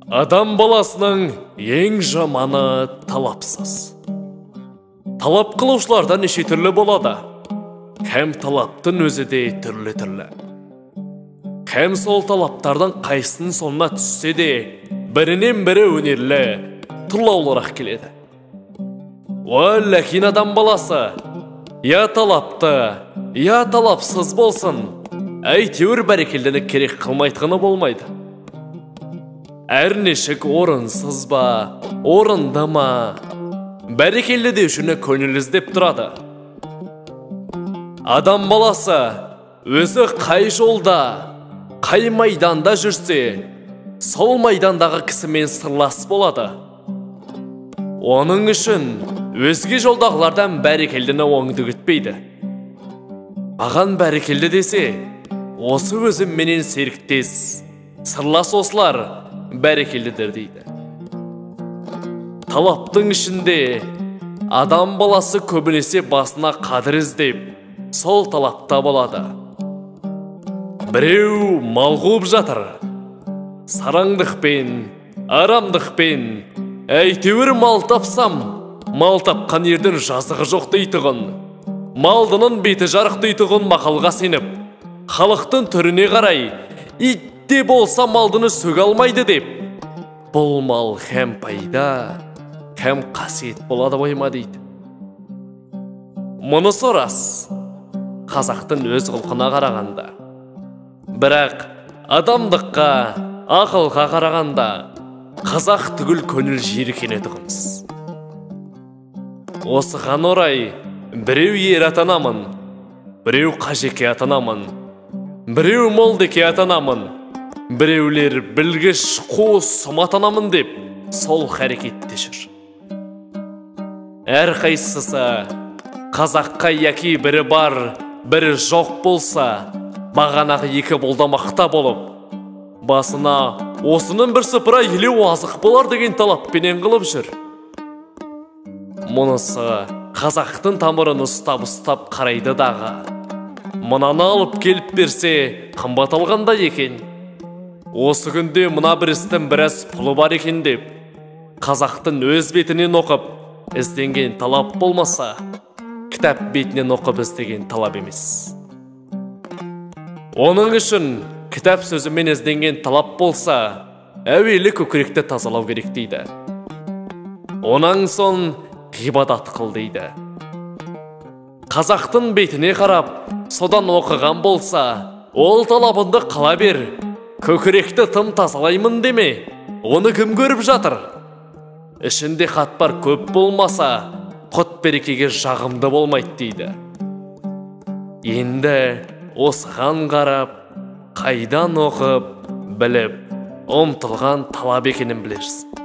Адам баласының ең жаманы талапсыз. Талап қылушылардан неше түрлі болады. Кәм талаптың өзі де түрлі-түрлі. Кәм сол талаптардан қайсының соңына түссе де, бірінен бірі өнерлі, тұрлаулырақ келеді. Уәләкин адам баласы, я талапты, я талапсыз болсын, әйтеуір бәрекелдіні керек қылмайтыны болмайды. Әр нешік орынсыз ба, орынды ма, бәрекелді деушіні көңіл іздеп тұрады. Адам баласы өзі қай жолда, қай майданда жүрсе, сол майдандағы кісімен сырлас болады. Оның үшін өзге жолдағылардан бәрекелдіні оңды күтпейді. Маған бәрекелді десе, осы өзім менен серіктес, сырлас осылар бәрекелдідір дейді. Талаптың ішінде адам баласы көбінесе басына қадір іздеп, сол талапта болады. Біреу мал қуып жатыр. Сараңдықпен, арамдықпен, әйтеуір мал тапсам, мал тапқан ердің жазығы жоқ дейтұғын, малдының беті жарық дейтұғын мақалға сеніп, халықтың түріне қарай, ит те болса малдыны сөге алмайды деп, бұл мал хәм пайда, хәм қасиет болады қойма дейді. Мұнысы рас, қазақтың өз құлқына қарағанда. Бірақ адамдыққа, ақылға қарағанда, қазақ түгіл көңіл жиіркенетұғымыз. Осыған орай, біреу ер атанамын, біреу қажеке атанамын, біреу молдеке атанамын, біреулер білгіш қу сұм атанамын деп сол әрекетте жүр. Әрқайсысы қазаққа яки бірі бар, бірі жоқ болса, бағанағы екі болдамақта болып, басына осының бір сыпыра елеу азық болар деген талаппенен қылып жүр. Мұнысы қазақтың тамырын ұстап-ұстап қарайды дағы. Мынаны алып келіп берсе, қымбат алғанда екен. Осы күнде мына бір істің біраз пұлы бар екен деп, қазақтың өз бетінен оқып, ізденген талап болмаса, кітап бетінен оқып іздеген талап емес. Оның үшін кітап сөзімен ізденген талап болса, әуелі көкіректі тазалау керек дейді. Онан соң ғибадат қыл дейді. Қазақтың бетіне қарап, содан оқыған болса, ол талабынды қыла бер, көкіректі тым тазалаймын деме, оны кім көріп жатыр? Ішінде хат бар көп болмаса, құт берекеге жағымды болмайды дейді. Енді осыған қарап, қайдан оқып, біліп, ұмтылған талап екенін білерсің.